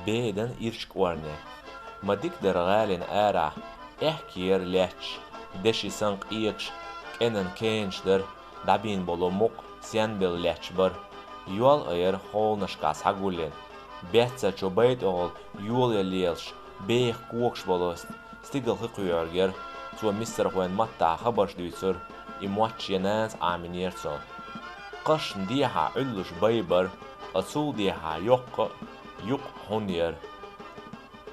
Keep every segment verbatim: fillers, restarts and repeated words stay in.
Бедан ирча кӀорни. Ма дика дара гӀалина арахь, аьхке яра лаьтташ, деши санна къекаш, кӀенан кенаш дара, дӀабийна болу мукъ сенбелла лаьтташ бара. Йол а яра ховнашкахь схьагуллина. Баьццара чу бай тӀехула йолаелла лелаш, беха когаш болу стигала хи кхоьхьург яра. Цо миссархойн маттахь хабарш дуьйцура, и мотт шен нанас Ӏамийнера цунна. Кхашна дехьа Ӏуьллуш бай бара, ткъа цул дехьа йоккха а, юкъ а хьун яра.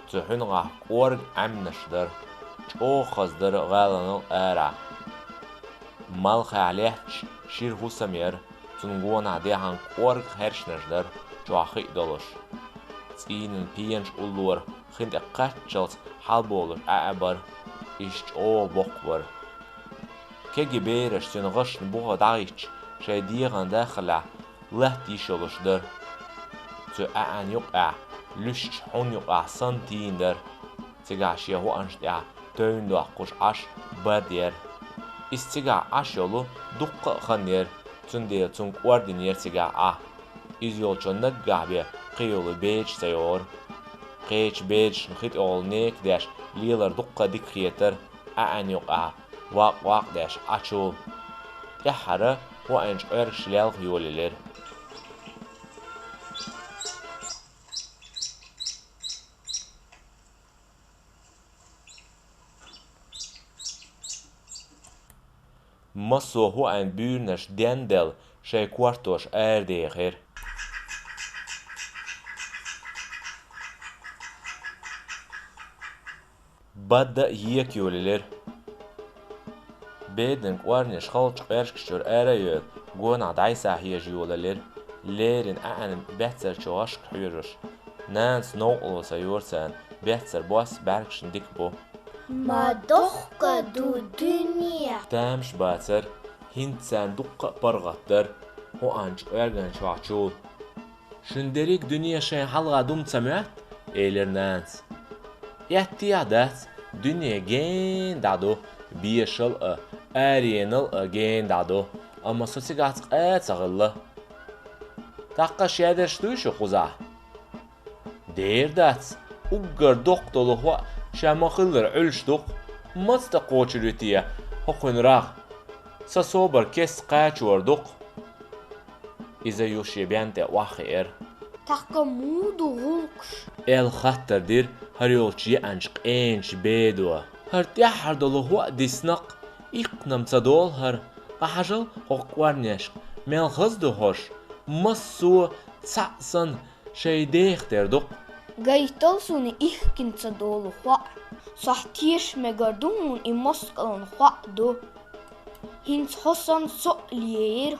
Цу хьуьнагӀахь кӀорга Ӏаьмнаш дара, чӀогӀа хаза дара гӀаланал арахь. Малхехь лаьтташ шира хӀусам яра, цунна гонахь дехьа кӀорга хаьршнаш дара, чохь хи а долуш. ЦӀийнан пенаш уллора хин тӀе кхаччалц хьалболуш Ӏаьа бара, иза чӀогӀа боккха бара. Кегий бераш цуьнан гӀашна буха дӀахӀиттича, шайн дегӀан даххалехь латта йиш йолуш дара. Цу Ӏаьан юкъехь, луьстачу хьун юкъехь санна тийна дара. Цигахь шен хӀоанаш тӀехь тевн доккхуш Ӏаш бад яра. Иза цигахь Ӏаш йолу дуккха а хан яра, цундела цунна кӀордина яра цигахь Ӏа. Иза йолчу наггахь бен кхин йолу бедаш ца йогӀура. Кхечу бедашна хи тӀехула нека деш лелар дуккха а дика хетара, Ӏаьан юкъахь вакъ-вакъ деш Ӏа чул. ТӀаьххьара хӀоанчу кӀоьргаш лелха йолаелира. Массо а хӀоанан буьйранаш денделла шайн кортош арадехира. Бадда а ека йолаелира. Бедан кӀорнеш халчу кӀоьргаш чуьра ара а йойла, гонах дӀасахьежа йолаелира. Леррина Ӏаьан баьццара чу гӀашка хьоьжуш, нанас новкъарло ца йора царна, баьццара бос бӀаьргашна дика бу. Ма дохка ду дуьне! Тамаш бацара, хӀинца царна дуккха а паргӀат дара, хӀоанчу кӀоьрган чохь чул. Шуна дерриг а дуьне шайн хьалха дума ца моьтту? — элира нанас. Эттехьа дац, дуьне гена дӀа ду, бешал а, аренал а гена дӀа ду, амма со цигахь цкъа а ца хилла. ТӀаккха шадерш дуй шу кхузахь? Дера дац, уггар доккха долу хӀоа ша ма-хиллара Ӏуьллуш ду-кх. Маца тӀе кхочур ю те хӀокхуьнан рагӀ? Сан собар кеста кхачор ду-кх. Иза юха шен бен тӀе охьахиира. Тахка муха ду гӀуллакхаш? — аьлла хаттар дира хӀара йолчу еанчу къеначу бедо. ХӀара тӀаьххьара долу хӀоа дисна-кх, иккхина-м ца долу хӀара. Къа хьажал хӀокху кӀорнешка, мел хаза ду хӀорш, массо а цхьаъ санна шайн деха тера ду-кх. Гайтал суна иккхина ца долу хӀоа. Сохь теша мегар ду хьуна и москалан хӀоа ду. ХӀинца хьо санна со а леира.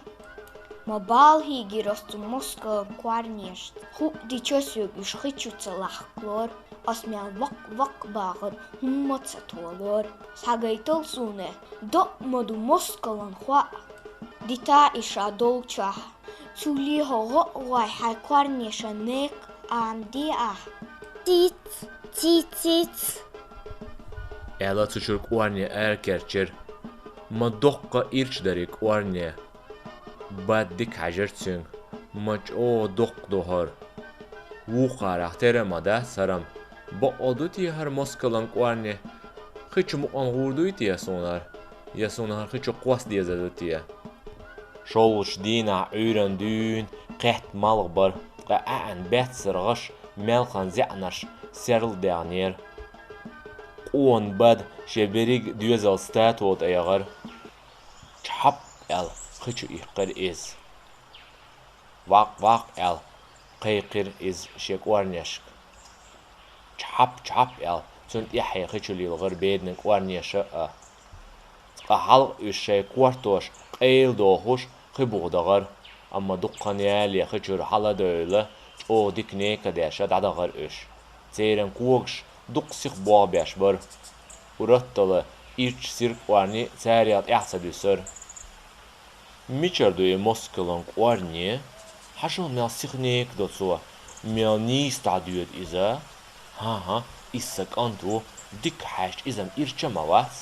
Ма бала хӀийгира ас цу москалан кӀорнешца. ХӀуъа дича соьга уьш хи чу ца лахкалора. Ас мел вакъ-вакъ бахар хӀумма а ца толора. Схьагайтал суна, до а ма ду москалан хӀоа. Дита и ша долчохь. Цу лихьа гӀо а гӀой хьайн кӀорнешан нека Ӏамаде ахь. Циц, циц, циц, — аьлла цу чуьра кӀорне аракерчира. Ма доккха ирча дара и кӀорне. Бад дика хьаьжира цуьнга. Ма чӀогӀа доккха ду хӀара. Вукхарах тера а ма дац хӀара-м. Бакъо ду те хӀара москалан кӀорне? Хи чу мукъана гӀур дуй те суна хӀара? Я суна хӀара хи чу кхосса дезар ду те? ШолгӀачу дийнахь Ӏуьйранна дуьйна кхетта малх бара, ткъа Ӏаьан баьццара гӀаш маьлхан зеӀанаш серладаьхнера. Къона Бада шен берриг а доьзал статуо тӀе яхара. Чхьап аьлла хи чу иккхира иза. Вакъ-вакъ аьлла кхайкхира иза шен кӀорнешка. Чхьап-чхьап аьлла цунна тӀаьххье хи чу лилхира беданан кӀорнеша а. Цкъа хьалха уьш шайн кортош къайладохуш хи буха дахара, амма дуккха хан ялале хи чуьра хьала а девлла, чӀогӀа дика нека деш дӀадахара уьш. Церан когаш дукха сиха болх беш бара. Ураттала ирча сирг кӀорни царел тӀаьхьа ца дуьсура. Мичара ду и москалан кӀорни? Хьажал, мел сиха нека до цо, мел нийса дӀадоьду иза. ХӀан-хӀа, иза сан кӀант ву, дика хьаьжча, иза-м ирча а ма вац.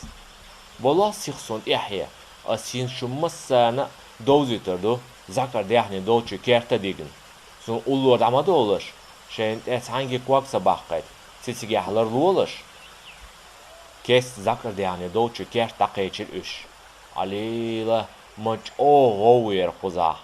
Вало сиха суна тӀаьххье, ас хӀинца шу массарна а довзуьйтур ду, зӀакар даьхни долчу керта а дигна. Суна уллора дӀа ма довлаш, Шайна тӀе цхьаьнгге ког ца баккхийта, цицигехь ларлолаш. Кеста закъар даьхни долчу керта дӀакхечира уьш. Ӏалийла, ма чӀогӀа гӀовгӀа яра кхузахь.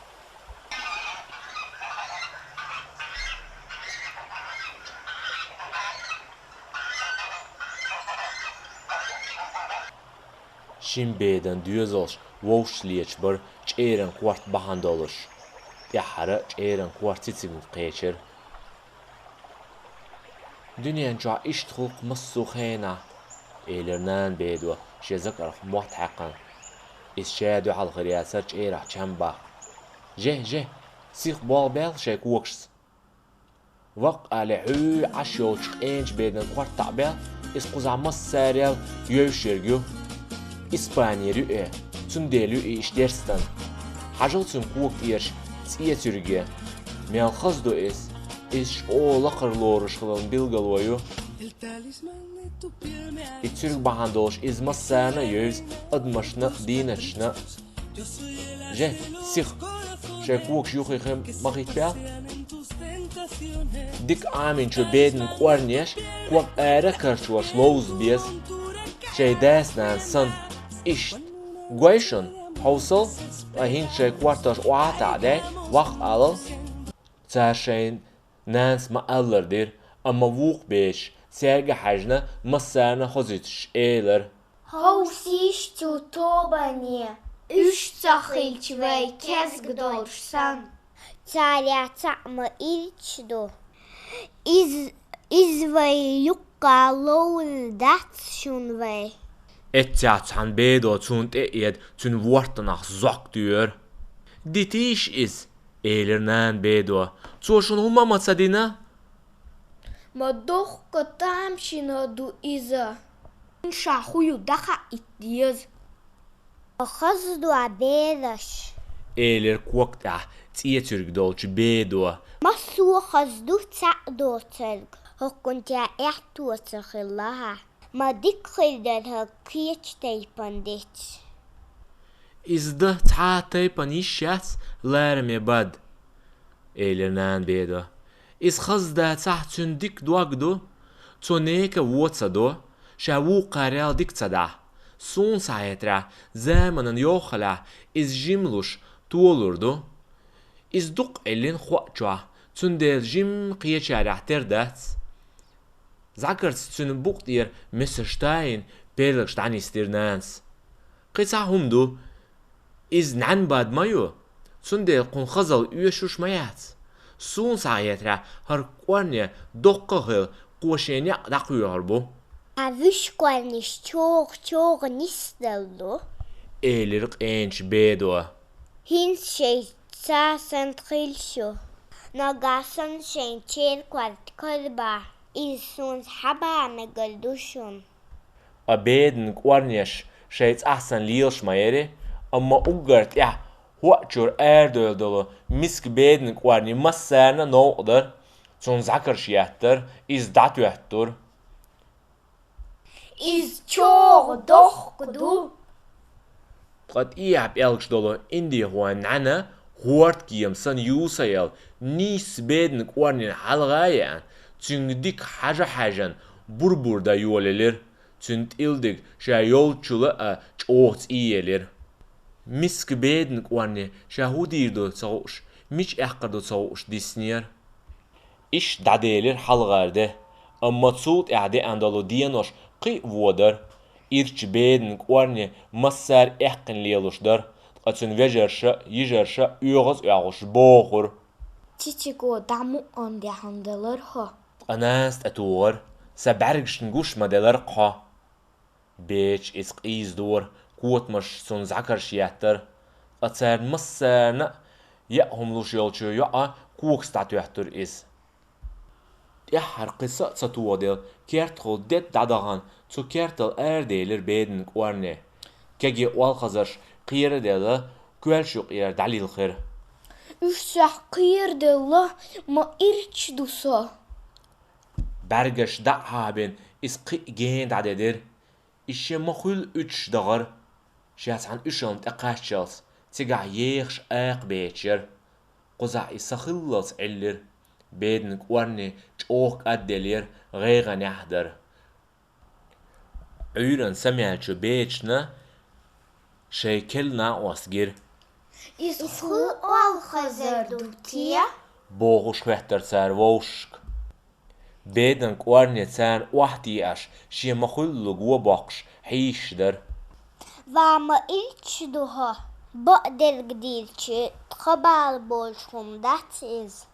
Шина бедан доьзалш вовшашлеча бара чӀеран корта бахьана долуш. ТӀаьххьара чӀеран корта цицигна кхечира. «Дуьнен чохь иштта хуьлу массо а хенахь», — элира нана Бедо, шен закъарх мотт хьаькхна. Иза ша дуьхьал хир яцара чӀерах чам баккха. «Же, же, сиха болх баьлла шайн когашца». Ваккха алий хьуьй Ӏаш йолчу къенчу бедан корта таӀбаьлла, иза кхузахь массарел йовш ерг ю. Испанера ю и, цундела ю и иштта дерстан. Хьажал цуьнан кога тӀерачу цӀе цуьрге. Мел хаза ду иза. Иза чӀогӀа лакхара лоруш хиларна билгало ю. И цуьрг бахьана долуш иза массарна а йовза, адамашна а, дийнаташна а. Же, сиха, шайн когаш юххе ма хӀиттабаьлла. Дика Ӏамийначу бедан кӀорнеш ког ара карчош ловза беза. Шайн дас-нанас санна, иштта. Гой шуна, хьовсал, ткъа хӀинца шайн кортош охьа а таӀадаьлла, ваккха алал. Цара шайн нанас ма-аллара дира, амма вукху бецаш, цаьрга а хьаьжна, массарна а хозуьйтуш элира: «Хьовсийша цу тобане, уьш ца хилча вай кезниг долуш санна. Царах цхьаъ ма ирча ду. Иза, иза вай юккъехь ловр дац шуна вай». Эццехь цхьана Бедо цунна тӀе а эда, цуьнан вортанах зок тоьра. «Дитийша иза», — элира нана Бедо. «Цо шуна хӀумма а ма ца дина». «Ма доккха тамашийна ду иза. Ша хӀун ю дӀахаийта деза». «Ма хаза ду бераш», — элира ког тӀехь цӀе цуьрг долчу Бедо. «Массо а хаза ду цхьаъ доцург, хӀокхунна тӀехь аьтто ца хилла хьан. Ма дика хир дара хӀара кхечу тайпана дича». «Иза дан цхьа а тайпана йиш яц, лараме бад», — элира нана Бедо. «Иза хаза дацахь, цуьнан дика дог ду. Цо нека а вон ца до, ша вукхарел дика ца дахь. Суна схьахетарехь, заманан йохаллехь иза жима луш толур ду. Иза дукха Ӏиллина хоа чохь, цундела жимма кхечарехь тера дац». ЗӀакарца цуьнан букъа тӀера месаш тайина перлакаш дӀанисдира нанас. «Кхин цхьа хӀума ду. Иза нӀаьнан бад ма ю, цундела кхунна хазалла оьшуш ма яц. Суна схьахетарехь, хӀара кӀорне доккха а хилла, кхо шен некъ дӀакхоьхур бу». «Хьан вуьш кӀорнеш чӀогӀа-чӀогӀа нисделла ду», — элира къенчу Бедо. «ХӀинца шайн цӀа санна хилла шу. Нагахь санна шайн чӀеран корта карабахь, иза суна схьабан мегар ду шуна». Ткъа бедан кӀорнеш шайн цӀахь санна лелаш ма яри, амма уггар тӀехь хӀоа чуьра арадевлла долу миска бедан кӀорни массарна а новкъа дара, цунна зӀакарш еттара, иза дӀатоьттура. «Иза чӀогӀа доккха ду». Ткъа тӀехьа пӀелгаш долу индихойн нӀаьна, хӀордкема санна юсаелла, нийсса бедан кӀорнина хьалха а еана, цуьнга дика хьажа-хьаьжна, бур-бур дан йолаелира. Цуьнан тӀилдиг ша йолччул а чӀогӀа цӀийелира. Миска бедан кӀорни ша хӀун дийр ду ца хууш, мича аьккхар ду ца хууш диснера. Иштта дӀаделира хьалхара де, амма цул тӀаьхьа деана долу денош кхин а вон дара. Ирча бедан кӀорни массара а аьккхина лелуш дара, ткъа цуьнан вежарша а, йижарша а оьгӀаз оьхуш бохура: «Цициган дӀа мукъана даьхна делара хьо». Ткъа нанас тӀетухура: «Сан бӀаьргашна гуш ма делара хьо». Беча иза къийсадора, котамаш цунна зӀакарш еттара, ткъа царна массарна а яа хӀума луш йолчу йоӀа когаш дӀатоьттура иза. ТӀаьххьара кхин са а ца тохаделла, кертахула дед дӀадахана, цу кертал араделира бедан кӀорни. Кегий олхазарш кхераделла, коьллаш юкъера дӀалилхира. «Уьш сох кхераделла, ма ирча ду со». БӀаьргаш дӀа а хьабина, иза кхин а гена дӀадедира. И шен ма хуьллу уьдуш дахара. Ша цхьана уьшална тӀекхаччалц, цигахь ехаш акха бечара. Кхузахь и сахиллалц Ӏиллира. Беданна кӀорни чӀогӀа кӀадделлера, гӀайгӀанехь дара. Ӏуьйранна самаьлча бедашна шайн керла накъост гира. «Иза хӀун олхазар ду те?» — бохуш хоьттура цара вовшашка. Беданна кӀорни царна охьатаьӀаш, шен ма-хуьллу го боккхуш, хьийзаш дара. «Ва, ма иллча ду хьо, бакъдерг дийцича, тхан бала болуш хӀума дац иза.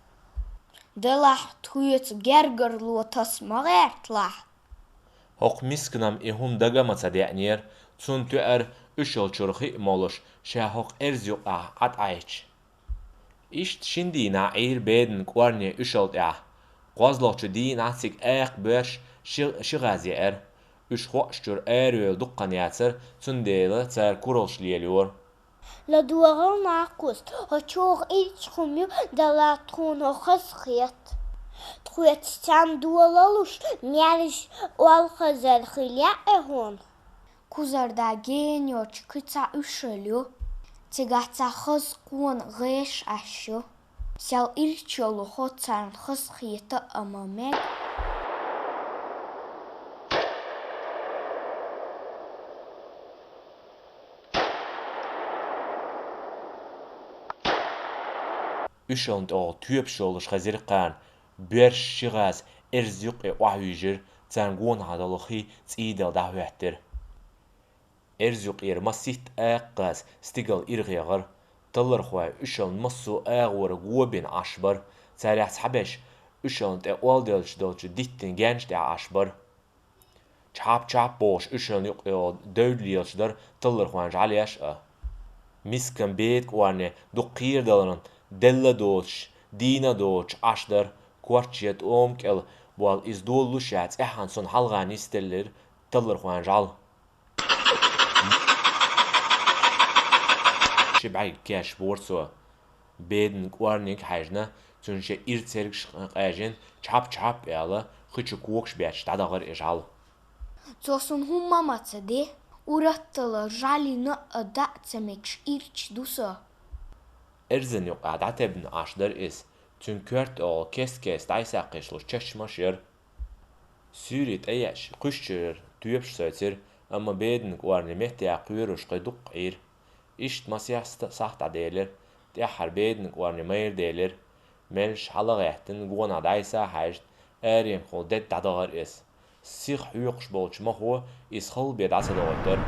Делахь тхоьца гергарло таса ма гӀерталахь». ХӀокху мисканна и хӀума дага а ма ца деанера, цунна тоьара уьшалла чуьра хи а молуш, ша хӀокху эрза юкъахь Ӏад Ӏайтича. Иштта шина дийнахь Ӏийра Беданна кӀорни уьшалла тӀехь. КхозлагӀчу дийнахь цига акха боьрша ши, ши гӀаз еара. Уьш хоуш чуьра аравевлла дуккха хан яцара, цундела цара кураллаш лелайора. «ЛадогӀал, накъост, хьо чӀогӀа иллча хӀума ю, делахь тхуна хьо хаза хета. Тхоьца цхьаьна дола луш, маьрша олхазар хила яа хьуна?» «Кхузара да гена йоцчу кхин цхьа уьшалла ю. Цигахь цхьа хаза къона гӀеша Ӏаш ю. Сел иллча йолу хьо царна хаза хета а ма мега». Уьшаллин тӀехула тоьпаш йолуш хезира кхарна, боьрша ши гӀаз эрза юккъе охьахьуьйжира, царна гонахь долу хи цӀийдала дӀахӀоьттира. Эрза юккъера масийтта акха гӀаз стигала ирхъяхара. Таллархой уьшаллин массо а агӀора го бина Ӏаш бара. Царех цхьаберш уьшаллин тӀе олделлачу долчу диттина генчу тӀехь Ӏаш бара. Чхьап-чхьап бохуш уьшаллин юккъе девлла лелаш дара таллархойн жӀаьлеш а. Мискан Беданна кӀорни дукха кхерадаларна делла а доцуш, дийна а доцуш Ӏаш дара, корта шен тӀома кӀел болу иза долалушехь цӀеххьана цунна хьалха нисделлера таллархойн жӀаьла. Ши бӀаьрг кечбора цо. Беданна кӀорниг хьаьжна, цуьнан шен ира цергаш къежина, чхьап-чхьап аьлла, хи чу когаш бетташ дӀадахара и жӀаьла. «Цо суна хӀумма а ма ца де, ураттала жӀаьлина а даа ца мегаш ирча ду со». Эрзан юккъехь дӀатебна Ӏаш дара иза, цуьнан коьрта тӀехула кест-кеста дӀасаккхишлуш чашмаш яра. Суьйре тӀееача кхуьш чуьра тоьпаш сецира, амма Беданна кӀорни меттехь кхоьруш кхин дуккха Ӏийра. Иштта масех ста-, сахьт дӀаделира, тӀаьххьара Беданна кӀорни майра делира. Меллаша хьала а гӀеттина, гонах дӀасахьаьжна, аренахула дедда дӀадахара иза. Сиха хьоькхуш болчу махо иза хала бен дӀа ца дохуьйтура.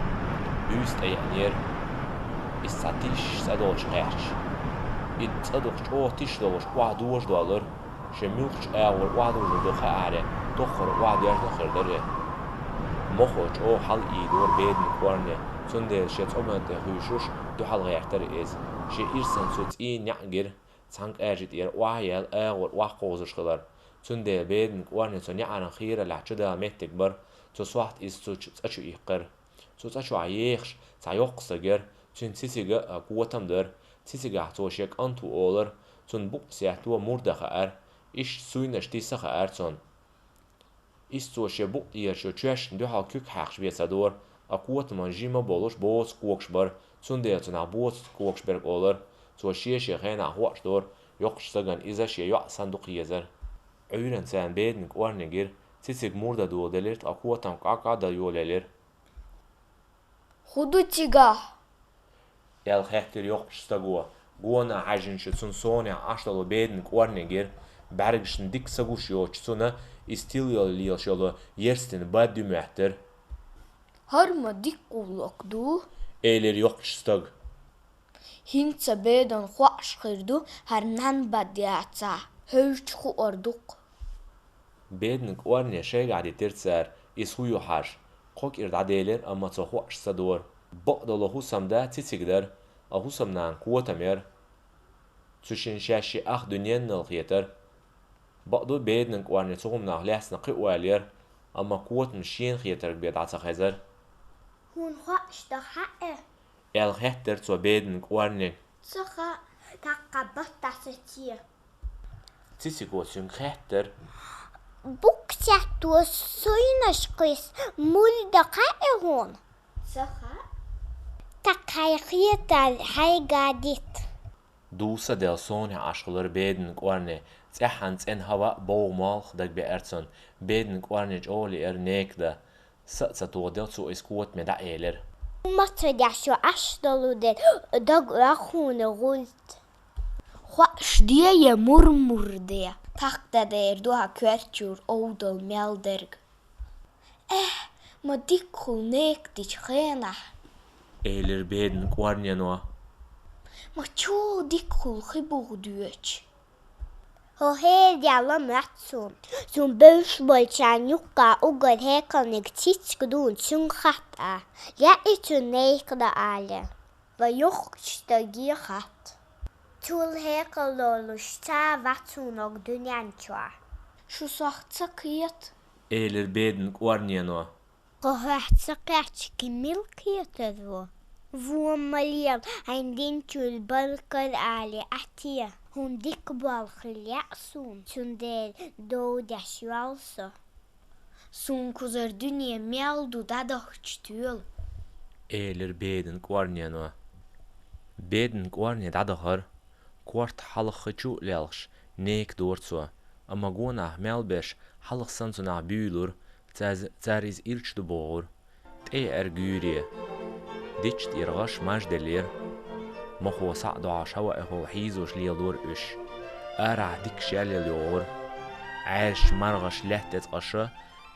Буьйса тӀееанера. Иза цхьа тиш цӀа долчу кхаьчча. И цӀа дукха чӀогӀа тиш долуш охьадожа долура. Шен муьлххачу агӀор охьадожор ду хаахь, тоххара охьадоьжна хир дара и. Махо чӀогӀа хьала ийдора Беданна кӀорни, цундела шен цӀа меттан тӀе хуьйшуш дуьхьал гӀертара иза. Шен ирсана цо цӀийнан неӀ гира. Цхьана кӀажа тӀера охьа а яьлла, агӀор охьакховзуш хилар. Цундела Беданна кӀорни цу неӀаран кхераллехь чудала меттиг бара, цу сохьта иза цу чу-, цӀа чу иккхира. Цу цӀа чохь ехаш цхьа йоккха стаг яра, цуьнан цициг а котам дара. Цицигахь цо шен кӀант ву олура, цунна букъ сетто мурда хаьара, иштта суйнаш тиса хаьара цунна. Иза цо шен букъ тӀера чу чоьшна дуьхьал куьг хьаькхаш бен ца дора, ткъа котаман жима болуш боцу когаш бара, цундела цунах боцу когаш берг олура. Цо шен-шен хенахь хууш дора, йоккхачу стагана иза шен йоӀ санна дукха езара. Ӏуьйранна царна Беданна кӀорни гира, цициг мурда доладелира, ткъа котам кӀа-кӀа дан йолаелира. «ХӀун ду цигахь?» — аьлла хаьттира йоккхачу стаго. Гонах хьаьжначу цунна сонехь Ӏаш долу Беданна кӀорни гира, бӀаьргашна дика ца гуш йоцучу цунна иза тилла лелаш йолу ерстина бад ю моьттура. «ХӀара ма дика гӀуллакх ду», — элира йоккхачу стага. «ХӀинца Беданна хууш хир ду, хӀара нанна бад яцахь, хьуьйчу хуур ду-кх». Беданна кӀорни шайгахь дитира цара, иза хӀун ю хьажа. Кхо кӀира дӀаделира, амма цо хууш ца дора. Бакъдолу хӀусамда цициг дара, а хӀусамнана котам яра. Цу шинна шаьш шен ах дуьненал хетара. Бакъду, Беданна кӀорни цу хӀуманах лаьцна кхин ойла яра, амма котамна шена хетарг бен дӀа ца хезара. «ХӀунда хууш ду хьан?» — аьлла хаьттира цо Беданна кӀорниг. «Ца хаьа, тӀаккха баттахь сацийра». Цициго цуьнга хаьттира. «Букъ сетто суйнаш кхисса мурда хаьа хьуна?» «Ца хаьа». «ТӀаккха хьайн хетарг хьайга дита». Дувса делла сонехь Ӏаш хилира Беданна кӀорни, ЦӀеххьана цӀена хӀаваъ, бовгӀа молха дагабеара цунна. Бедана кӀорне чӀогӀа лиира нека дан. Са а ца тоха, делла цо иза котаме дӀаэлира. Ма ца деш ю, аш долу дер, дог охуна гӀулт. Хоаш де я мур-мур де. Такхда дер духа коьртачуьра овдал мел дерг. Эхь, ма дика хул нека дечу хенахь, элира бедана кӀорнено. Ма чу дика хул хи буха доьчу. ХӀо хӀера яла моьтту суна. Цунна бевзаш болчарна юккъехь уггар хьекхалниг цициг дуна цуьнга хатта. Лаьий цунна нека дан аьлла. Ва юхкучу стаге хатта. Цул хьекхал долуш цхьа а вац хьуна оцу дуьнен чохь. Шу сох ца кхета, элира бедана кӀорнено. Кху хьох ца кхаьчча, кхин мила кхетар ву? Вон ма лела, хьайн динчул баркалла ала Ӏа те, хӀунда дика болх лаьа суна, цундела дов деш йола со. Суна кхузара дуьне мел ду дӀадахча тоьла, элира бедана кӀорнено. Бедана кӀорне дӀадахара. Корта хьалха хи чу а лелхаш, нека дора цо, амма гонах мел берш хьалха санна цунах буьйлура, цаьрз-, цара иза ирча ду бохура. ТӀееара гуьйре. Дича тӀера гӀаш маж деллера. Мохо схьа а доӀуш, хӀаваъ хьийзош лелора уьш. Арахь дика шелъелла йогӀура. Ӏаьржачу маргӀаш лаьтта эцкъаша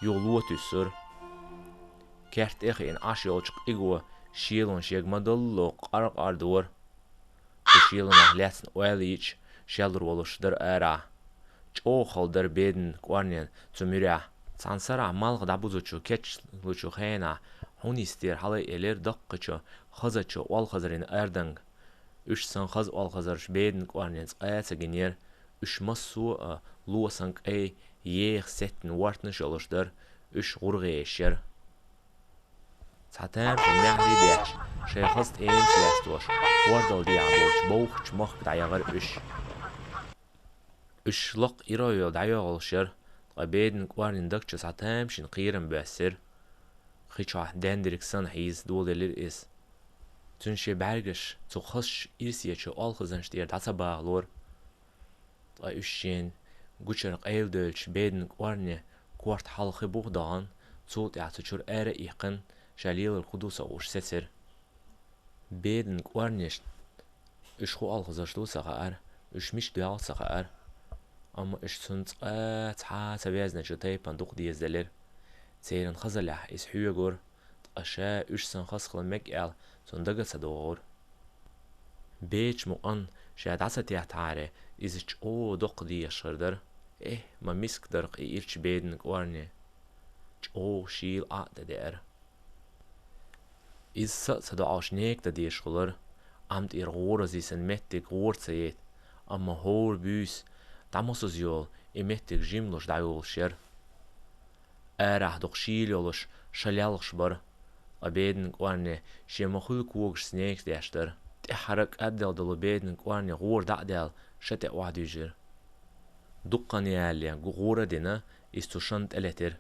юха ло туьссура. Керта тӀе а хиъна Ӏаш йолчу къиго шелонаш ерг ма-далло къар-къардора. Цу шелонах лаьцна ойла йича, шелур волуш дара арахь. ЧӀогӀа хала дара бедана кӀорнена цу муьрехь. Цхьана сарахь малх дӀабузучу кечлучу хенахь, хьунистера хьалаэлира даккхачу хазачу олхазарийн арданга. Уьш санна хаза олхазарш бедана кӀорнена цкъа а ца гинера, уьш массо а ло санна кӀай, еха сеттина вортанаш йолуш дара, уьш гӀургӀа еш яра. Цхьа тамашийна маьхьарий детташ, шайн хаза тӀемаш лаьцна долуш, хӀордал дехьа болчу бовхачу махка дӀаяхара уьш. Уьш лакха ирхӀолла дӀайоьлхуш яра, ткъа бедана кӀорнин даг чу цхьа тамашийна кхерам боьссира. Хи чохь денна дерг санна хьийза доладелира иза. Цуьнан шен бӀаьргаш цу хазачу ирсечу олхазанаш тӀера дӀа ца бахалора. Ткъа уьш шена гучуьра къайладевлча, бедана кӀорне корта хьалха хи буха дахана, цул тӀаьхьа цу чуьра ара а иккхина, ша лелар хӀун ду ца хууш сецира. Бедана кӀорнешна уьш хӀун олхазарш ду ца хаьара, уьш мича доьлху ца хаьара. Амма уьш цунна цкъа цхьа а ца везначу тайпана дукха дезаделира. Церан хазаллехь иза хьоьгура, ткъа ша уьш санна хаза хила мега аьлла, цунна дага а ца догӀура. Бечу мукъана ша дӀа ца теттахьара, иза чӀогӀа доккха дезаш хир дара. Эхь, ма миска дара-кх и ирча бедана кӀорне. ЧӀогӀа шийла Ӏа а тӀедеара. Иза са а ца доӀуш нека дан дезаш хилара, Ӏам тӀера гӀора зисина меттиг гӀора ца яйта, амма хӀора буьйса дӀа мосазза йолу и меттиг жимлуш дӀайолуш яра. Арахь дукха шийла йолуш ша лелхаш бара, ткъа бедана кӀорне шен ма-хуьллу когашца нека деш дара. ТӀаьххьара кӀадделла долу бедана кӀорне гӀора дӀа а даьлла, ша тӀе охьадуьйжира. Дуккха а ялале, гу-, гӀора а дина, иза цу шана тӀелетира.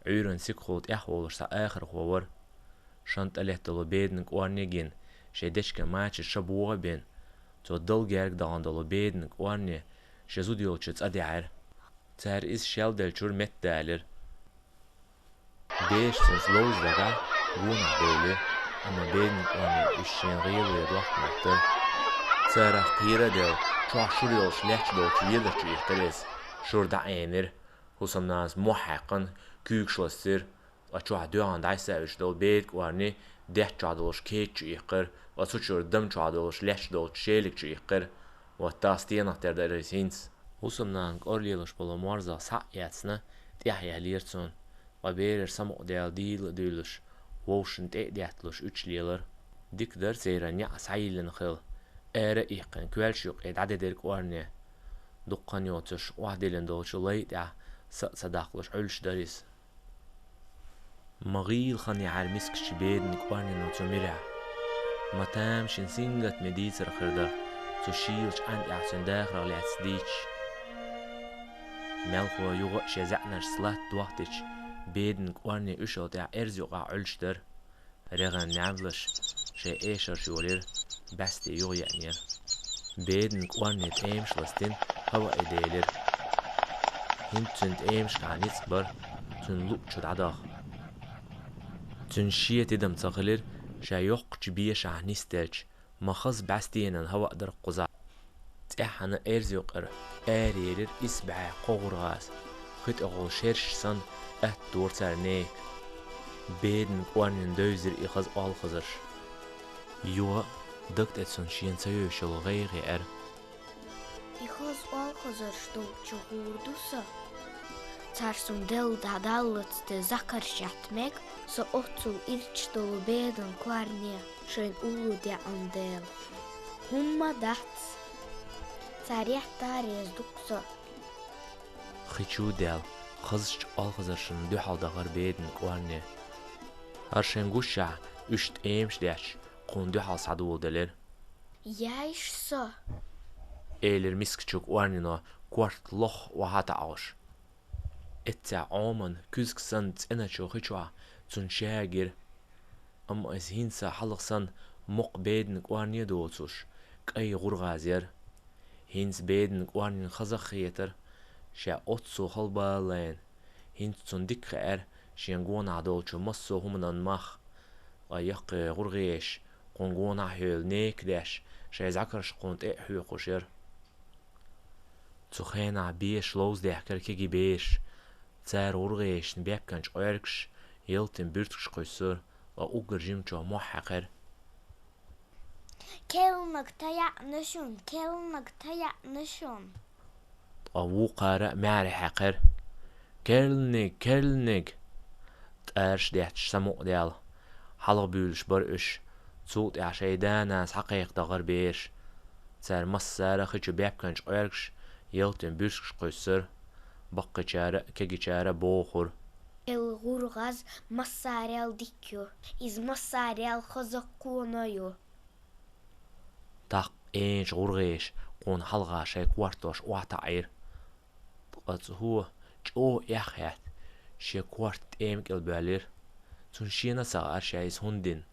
Ӏуьйранна сигалхула тӀехволуш цхьа ахархо вара. Шана тӀелетта долу бедана кӀорне а гина, шен дечиган мачаш ша богӀа а бина, цо дала герга дахана долу бедана кӀорне шен зуда йолчу цӀа даьхьира. Цара иза шелделлачуьра меттадалира. Бераш цуьнца ловза дагахь гонах бевлира, амма бедана кӀорне уьш шена гӀелаве дохка моттара. Царах кхера а делла, чохь шура йолуш лаьтташ долчу ведарчу иккхира иза. Шура дӀаэнира. ХӀусамнанас мохь хьаькхна, куьйгаш ластийра. Ткъа чохь доьгӀна дӀасавуьжуш долу бедана кӀорне даьтта чохь долуш кеда чу иккхира, ткъа цу чуьра дама чохь долуш лаьтташ долчу шелиг чу иккхира. Вот тахана стенах тера дара иза хӀинца. ХӀусамнана кӀора лелош болу морзах схьа а эцна, тӀехъяьллера цунна. Ткъа бераш самукъадаьлла дийла а дуьйлуш, вовшашна тӀе а детталуш уьш лелара. Дика дара церан неӀ схьайиллина хила. Ара а иккхина, коьллаш юккъе дӀадедира кӀорне. Дуккха а йоцуш, охьадиллина долчу лай тӀехь са а ца даккхалуш Ӏуьллуш дара иза. Ма гӀийла хан яхьара мискачу бедана кӀорнено цу муьрехь. Ма тамашийна сингаттаме дийцар хир дара, цу шийлачу Ӏаьнна тӀехь цуьнан дахарх лаьцна дийцича. Мелхо юха а шен заьӀнашца латта дохтича, бедана кӀорне уьшалла тӀехь эрза юкъахь Ӏуьллуш дара. РегӀан нервлаш шайн эшарш йолийра, бӀаьсте юха еанера. Бедана кӀорне тӀемаш ластийна, хӀаваъ а делира. ХӀинца цуьнан тӀемашкахь ницкъ бара цуьнан луъ чу дӀадаха. Цуьнан шен тидам ца хилира, ша йоккхачу бешахь нисделча, ма хаза бӀаьстенан хӀаваъ дара кхузахь. ЦӀеххьана эрза юкъара араерира исс бӀе кхо гӀургӀаз, хи тӀехула шераш санна, атта дора цара нека. Беданан кӀорнина девзира и хаза олхазарш. Юха а даг тӀе цунна шена ца йовзуш йолу гӀайгӀа еара. И хаза олхазарш долчу гӀур ду сан. Цара суна делла дӀадаллалц те закарш етта мега, со оццул ирча долу беданан кӀорне шайна уллу деана дела. ХӀумма дац. Цара етта реза ду-кх со. Хи чу даьлла, хазачу олхазаршна дуьхьал дахара беданан кӀорне. ХӀара шайн гушшехь уьш тӀемаш детташ, кхунна дуьхьал схьадоладелира. «Яйш со», — элира мискачу кӀорнино, корта лоха охьа таӀош. Эццехь Ӏоман куьзга санна цӀеначу хи чохь цунна ша гира. Амма иза хӀинца хьалха санна мокх беданан кӀорне доцуш, кӀай гӀургӀаз яра. ХӀинца беданан кӀорнина хаза а хетара, ша оццул хала бала лайна. ХӀинца цунна дика хаьара шен гонахь долчу массо а хӀуманан мах, ткъа яккхий гӀургӀеш кхунна гонахь а йолу нека деш, шайн закарш кхунна тӀе а хьоькхуш яра. Цу хенахь беша ловзадаьхкира кегий бераш. Цара гӀургӀешна бепканчу къоьргаш, ялтин буьртигаш кхуьссура, ткъа уггар жимачо мохь хьаькхира. «Керланиг таяьӀна шуна, керланиг таяьӀна шуна». Ткъа вукхара а маьре хьаькхира. «Керланиг, керланиг!» ТӀараш детташ самукъадаьлла, хьалха буьйлуш бара уьш. Цул тӀаьхьа шайн да-нана схьакхайкха дахара бераш. Цара массара а хи чу бепканчу къоьргаш, ялтин буьртигаш кхуьссура. Баккхийчара а, кегийчара а бохура: «Кхел гӀургӀаз массарел дика ю. Иза массарел хаза кхоьна ю». ТӀаккха эначу гӀургӀеша кхунна хьалха шайн кортош охьатаӀийра. Ткъа цо чӀогӀа эхь хетта, шен корта тӀема кӀел боьллира. Цунна шена а ца хаьара, ша иза хӀунда дина.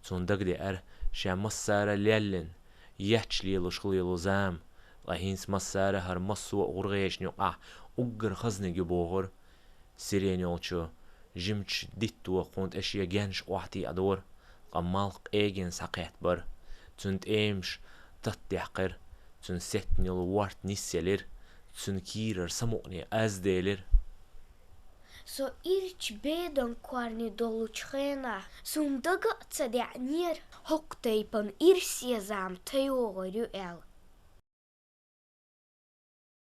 Цунна дагадеара, ша массара а леллина, етташ лелош хила йолу зама, ткъа хӀинца массара а хӀара массо а гӀургӀешна юкъахь уггар хазаниг ю бохура. Сирен йолчу жимачу дитто кхунна тӀе шен генаш охьатеӀадора, ткъа малх къегина схьакхетта бара. Цуьнан тӀемаш татдаьккхира, цуьнан сеттина йолу ворта нисъелира, цуьнан кийрара самукъане аз делира. Со ирча беданан кӀорни долучу хенахь, суна дага а ца деънера, хӀокху тайпана ирсе зама тайогӀур ю аьлла.